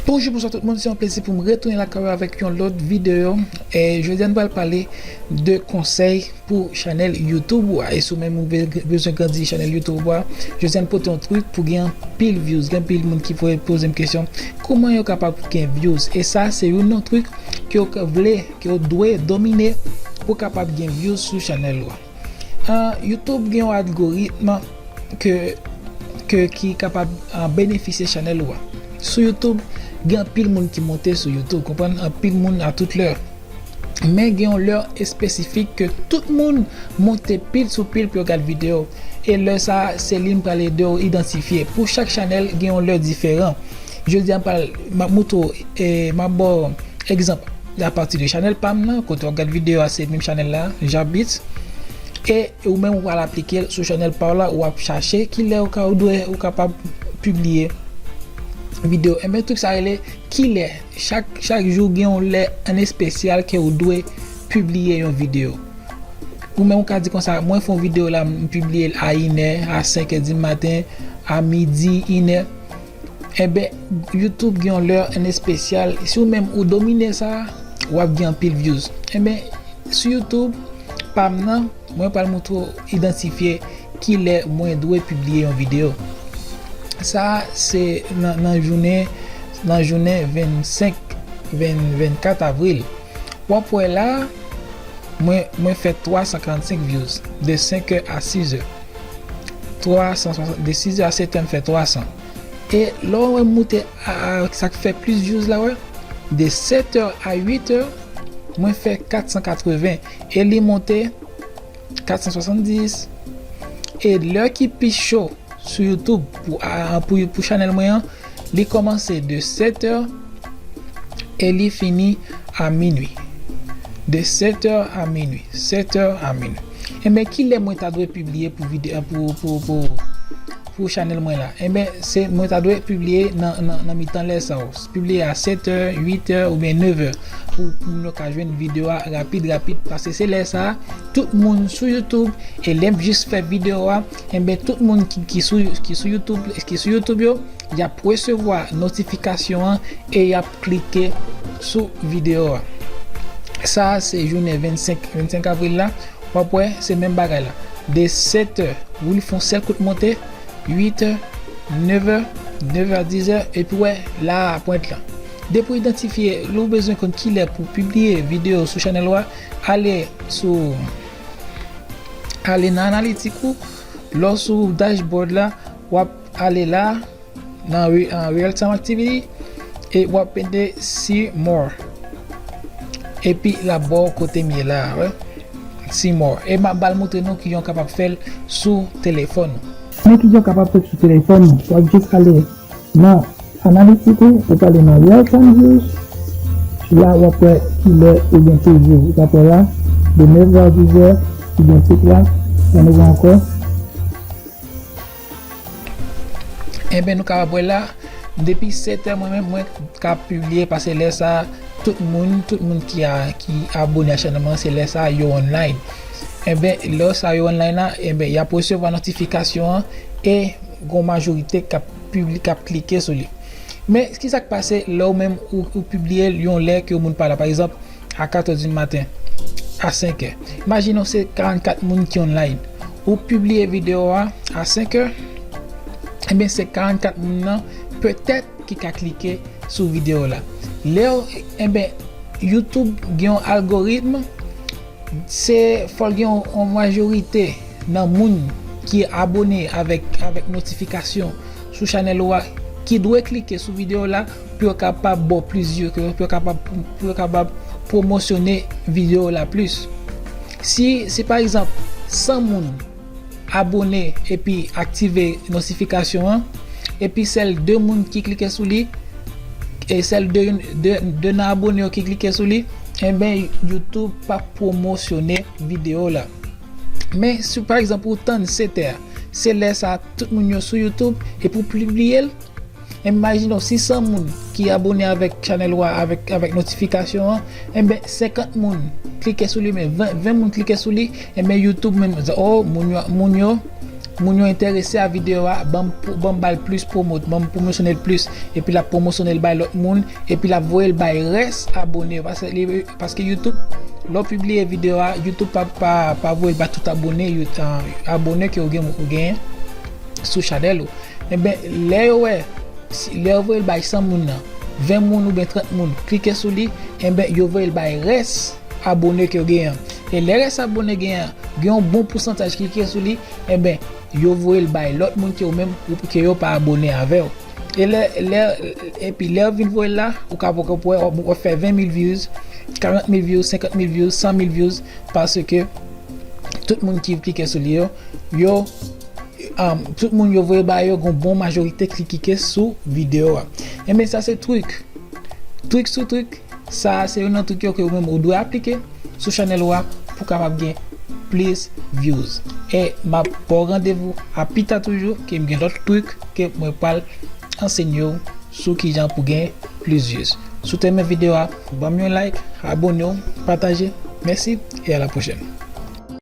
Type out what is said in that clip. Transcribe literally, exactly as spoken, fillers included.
Bonjou, bonswa tout moun, se yon plezi pou m retounen lakay ou avèk yon lòt videyo. E jodi a nou pral pale de konsèy pou chanèl YouTube ou a. E si w menm ou be- bezwen grandi chanèl YouTube ou a, jodi a nou pote yon trik pou gen anpil views. Gen anpil moun ki poze m kesyon, kòman yo kapab gen views? E sa se youn nan trik ke w vle, ke w dwe domine pou w kapab gen views sou chanèl ou a. An, YouTube gen yon algoritm ke, ke ki kapab, an, benefisye chanèl ou a. Sou YouTube, gen anpil moun ki monte sou YouTube, konprann? Anpil moun a tout lè. Men gen yon lè espesifik ke tout moun monte pil sou pil pou yo gad videyo. E lè sa a, se li m pral ede w idantifye. Pou chak chanèl, gen yon lè diferan. Jodi a, m pral, m ap moutre w, e, m ap ba w egzanp apati de chanèl pa m nan, kote w ap gad videyo a, se menm chanèl la, Jabits. E ou menm ou pral aplike l sou chanèl pa w la, w ap chache kilè ou ka, ou dwe, ou kapab pibliye videyo. Enben, trik sa rele kilè. Chak, chak jou gen yon lè an espesyal ke ou dwe pibliye yon videyo. Ou menm ou ka di konsa, mwen fè yon videyo la, m pibliye l a inè, a senk è di maten, a midi, inè. Enben, YouTube gen yon lè an espesyal. Si ou menm ou domine sa, w ap gen anpil views. Enben, sou YouTube pa m nan, mwen pral moutre w idantifye kilè mwen dwe pibliye yon videyo. Sa a se nan, nan jounen, nan jounen vennsenk, ven- vennkat avril. W ap wè la, mwen, mwen fè twa san karannsenk views de senk è a sis è. Twa san swasant, de sis è a sèt è, m fè twa san. E lè w wè m moute a, a, sa k fè plis views la, wè, de sèt è a uit è, mwen fè kat san katreven. E li monte kat san swasanndis. E lè ki pi cho sou YouTube pou, a, pou, pou chanèl mwen an, li kòmanse de sèt è e li fini a minui. De sèt è a minui. Sèt è a minui. Enben, kilè mwen ta dwe pibliye pou videyo, pou, pou, pou, pou chanèl mwen la? Enben, se mwen ta dwe pibliye nan, nan, nan mitan lè sa yo. Pibliye a sèt è, uit è oubyen nèf è pou, pou moun yo ka jwenn videyo a rapid, rapid, paske se lè sa a, tout moun sou YouTube, e lè m jis fè videyo a, enben, tout moun ki, ki sou, ki sou YouTube, ki sou YouTube yo, y ap resevwa notifikasyon an e y ap klike sou videyo a. Sa a se jounen vennsenk, vennsenk avril la. W ap wè, se menm bagay la. De sèt è, wi, li fè yon sèl kout monte, uit è, nèf è, nèf è a diz è, epi w wè la a pwent lan. Depi w idantifye, lè w bezwen konn kilè pou pibliye videyo sou chanèl ou a, ale sou, ale nan analitik ou, lè w sou dashboard la, w ap ale la, nan re- an real time activity, e w ap mete see more. Epi l ap ba w kote m ye la a, wè. See more. E m ap ba l montre nou kijan w kapab fè l sou telefòn ou. Men kijan w kapab fè l sou telefòn ou. W ap jis ale nan analitik ou, ou prale nan real time views. La w ap wè kilè ou gen toujou. Ou ap wè la, de nèf è a diz è, ou gen tout la. Ann ouvri ankò. Enben, nou kapab wè la, depi sèt è mwen menm, mwen ka pibliye, paske lè sa a, tout moun, tout moun ki a, ki abone a chanèl mwen, se lè sa a yo online. Enben, lè sa a yo online la, enben, y ap resevwa notifikasyon an e gon majorite k ap pibli-, k ap klike sou li. Men, kisa k pase lè w menm ou, ou pibliye l yon lè ke moun pa la? Pa egzanp, a kat è di maten, a senk è. Imajine w se karannkat moun ki online. Ou pibliye videyo a a senk è, enben se karannkat moun nan petèt ki ka klike sou videyo la. Lè w, enben, YouTube gen yon algoritm, se fò l gen yon, yon majorite nan moun ki abone avèk, avèk notifikasyon sou chanèl ou a ki dwe klike sou videyo la pou yo kapab ba w plis view, pou yo kapab, pou yo kapab pwomosyone videyo la plis. Si, si pa egzanp, san moun abone epi aktive notifikasyon an, epi sèl de moun ki klike sou li, e sèl de, de, de nan abone yo ki klike sou li, enben, YouTube p ap pwomosyone videyo la. Men, si pa egzanp ou tann sèt è a, se lè sa a tout moun yo sou YouTube, epi w pibliye l, imajine w si san moun ki abone avèk chanèl ou a, avèk, avèk notifikasyon an, enben, senkant moun klike sou li, men ven, ven moun klike sou li, enben, YouTube menm, oh, moun yo, moun yo, Moun yo enterese a videyo a, ban m pou- ban m ba l plis pwomot, ban m pwomosyone l plis, epi l ap pwomosyone l bay lòt moun, epi l ap voye l bay rès abone yo, paske li- paske YouTube, lè w pibliye videyo a, YouTube pa pa pa voye l bay tout abone yo, abone ke ou gen ou genyen sou chanèl ou. Enben, lè yo wè, si- lè yo voye l bay san moun nan, ven moun oubyen trant moun klike sou li, enben yo voye l bay rès abone ke yo genyen. E lè rès abone genyen, gen yon bon pousantaj klike sou li, enben yo voye l bay lòt moun ke ou menm ou ke yo pa abone avè w. E lè lè epi lè yo vin voye l la, ou ka poko pou wè w ap fè ven mil views, karant mil views, senkant mil views, san mil views, paske tout moun ki klike sou li yo, yo um, tout moun yo voye ba yo gon bon majorite ki klike sou videyo a. Enben sa se trik. Trik sou trik, sa a se youn nan trik yo ke ou menm ou dwe aplike sou chanèl ou a pou kapab gen plis views. E m ap ba w randevou a pita toujou ke m gen lòt trik ke mwen pral ansenye w sou kijan pou gen plis views. Si w te renmen videyo a, ban m yon like, abone w, pataje. Mèsi e a la pwochèn.